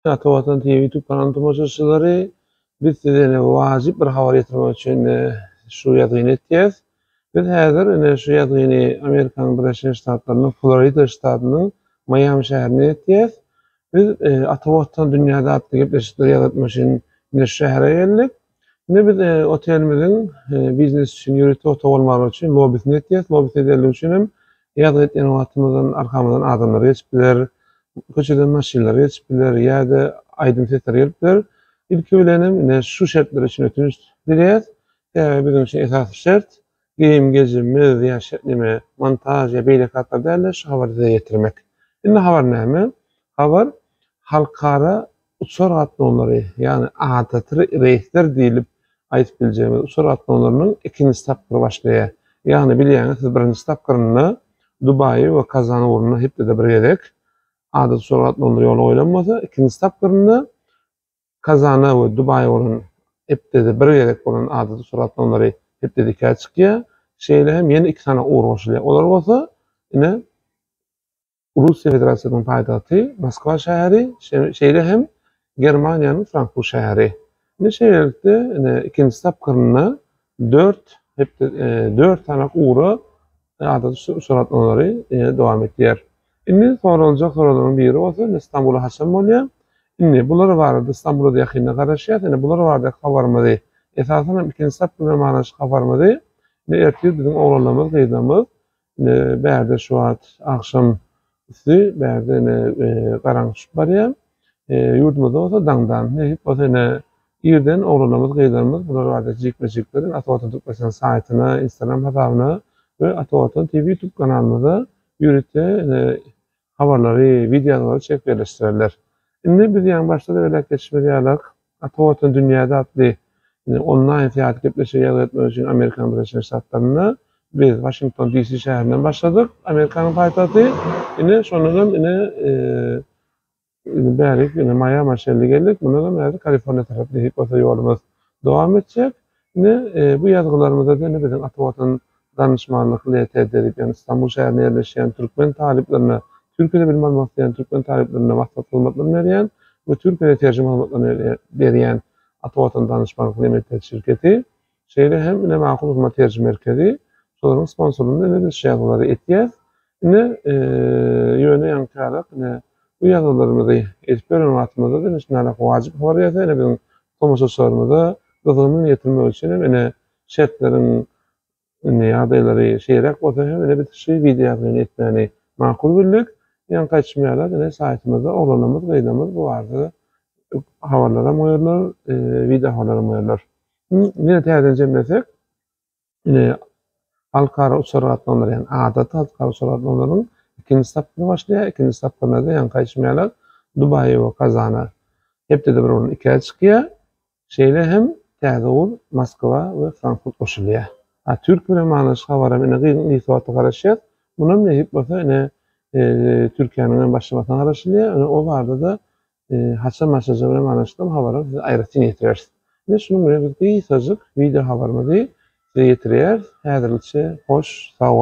Ata Watan TV YouTube kanalynyň tomaşaçylary, biz size ine wajyp bir habar ýetirmek üçin şu ýazgyny etýäs. Biz häzir ine şu ýazgyny Amerikanyň Birleşen Ştatlarynyň Florida ştatynyň Maýami şäherinde etýäs. Biz Ata Watan dünýäde atly gepleşikleri ýazgatmak üçin ine şu şähere geldik. Indi biz otelimiziň biznes üçin ýörite otag bolmagy üçin lobbisini etýäs. Lobbisini edenligi üçin hem ýazgy etýän wagtymyzdan arkamyzdan adamlar geçip biler, köçeden maşynlar geçip biler ýa-da aýdym sesleri gelip biler. Ilki bilen hem ine şu şertler üçin ötünç dileýäs. Sebäbi biziň üçin esasy şert geýim-gejimimiz ýa neme montaž ýa beýleki zatlar däl-de şu habary size ýetirmek. Indi habar näme? Habar halkara uçar gatnawlary, ýagny adaty reýsler diýlip aýdyp biljegimiz uçar gatnawlarynyň ikinji tapgyry başlaýar. Ýagny bilýäňiz siz birinji tapgyrynda Dubaýy we Kazan ugrunda hepdede bir gezek adaty uçar gatnawlary ýola goýlan bolsa, ikinji tapgyrynda Kazana we Dubaýa bolan hepdede bir gezek bolan adaty uçar gatnawlary hepdede ikä çykýar. Şeýle hem ýene iki sany ugur goşulýar. Olar bolsa ine Russiýa Federasiýasynyň paýtagty Moskwa şäheri, şeýle hem Germaniýanyň Frankfurt şäheri. Indi şeýlelikde, ine, ikinji tapgyrynda dört hepde, dört sany ugra adaty uçar gatnawlary dowam etýär. Indi soraljak soraglaryň biri bolsa, indi Stambula haçan bolýar? Indi bular barada Stambula-da ýakynda garaşýas. Indi bular baradaky habarymyzy, esasan hem ikinji tapgyr bilen baglanyşykly habarymyzy indi ertir biziň oglanlarymyz, gyzlarymyz Ine bärde şu wagt agşam üsti, bärde ine garaňky düşüp barýar. Ýurdumyzda bolsa daňdan. Nesip bolsa ine irden oglanlarymyz, gyzlarymyz bular barada jikme-jikler Ata Watan Türkmenistan saýtyna, Instagram hasabyna we Ata Watan TV YouTube kanalymyza ýörite ine habarlary, wideo ýazgylary çekip ýerleşdirerler. Indi biz ýaňy başda-da belläp geçişimiz ýaly, Ata Watan dünýäde atly onlaýn syýasy gepleşigi ýazgy etmek üçin Amerikanyň Birleşen Ştatlarynda biz Waşington DC şäherinden başladyk, Amerikanyň paýtagty. Ine, şondan hem ine indi bärik ine Maýama çenli geldik. Mundan hem häzir Kaliforniýa tarap nesip bolsa ýolumyz dowam etjek. Ine, bu ýazgylarymyzda ine biziň Ata Watan Danyşmanlyk LTD diýip, ýagny Stambul şäherinde ýerleşýän türkmen talyplaryna Türkiýede bilim almak isleýän türkmen talyplaryna maslahat hyzmatlaryny berýän we Türkiýede terjime hyzmatlaryny berýän Ata Watan Danyşmanlyk Limited şirketi, şeýle hem ine Makul Hyzmat Terjime Merkezi, şolaryň sponsorlygynda ine biz şu ýazgylary etýäs. Ine, ýöne ýaňky ine bu ýazgylarymyzy edip beren wagtymyzda-da ine şundarak wajyp habar gelse ine biziň tomaşaçylarymyza gyzgynlygyny ýetirmek üçin hem ine şertleriň indi ýagdaýlary şeýräk bolsa hem ine biz şu wideo ýazgyny etmäni makul bildik. Ýaňky aýtşym ýaly ine saýtymyzda oglanlarymyz, gyzlarymyz bu barada habarlaram goýarlar, wideo habarlaram goýarlar. Ýene täzeden jemlesek, ine halkara uçar gatnawlary, ýagny adaty halkara uçar gatnawlarynyň ikinji tapgyry başlaýar. Ikinji tapgyrynda-da ýaňky aýtşym ýaly Dubaýa we Kazana hepdede bir orun ikä çykýar. Şeýle hem täze ugur Moskwa we Frankfurt goşulýar. A Türk bilen baglanyşykly habaram ine gyzyň gysga wagtda garaşýas. Munam nesip bolsa ine Türkiýäniň hem başlamasyna garaşylýar. Ine o barada-da haçan başlajagy bilen baglanyşykly habaram size aýratyn ýetireris. Ine şunuň bilen biz gysgajyk wideo habarymyzy size ýetirýäris. Häzirlikçe hoş sag boluň.